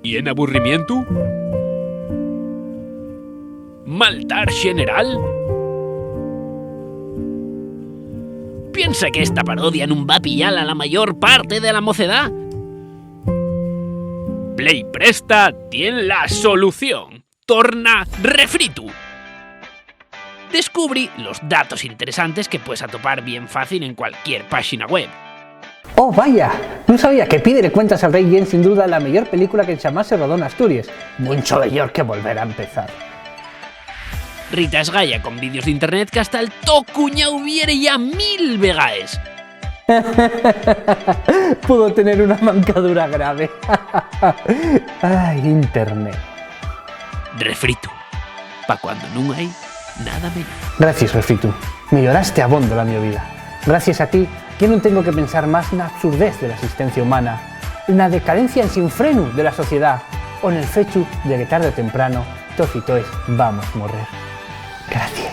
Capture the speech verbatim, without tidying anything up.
¿Y en aburrimientu? ¿Maltar xeneral? ¿Piensa que esta parodia nun va pillala la mayor parte de la mocedá? Play Presta tien la solución. Torna Refritu. Descubri los datos interesantes que puedes atopar bien fácil en cualquier páxina web. ¡Oh, vaya! Nun sabía que Pídele cuentas al rei ye, sin duda, la meyor película que xamás se rodó n'Asturies. Muncho meyor que Volver a empezar. Rita Esgaya con vídeos d'internet qu'hasta el to cuñáu viere ya mil vegaes. Pudo tener una mancadura grave. Ay, internet. Refritu, pa cuando nun hai nada meyor. Gracias, Refritu. Meyoraste abondo la mio vida. Gracias a ti, ya nun tengo que pensar más na absurdez de la asistencia humana, na decadencia ensin frenu de la sociedá, o nel fechu de que tarde o temprano toz y toes vamos morrer. Gracias.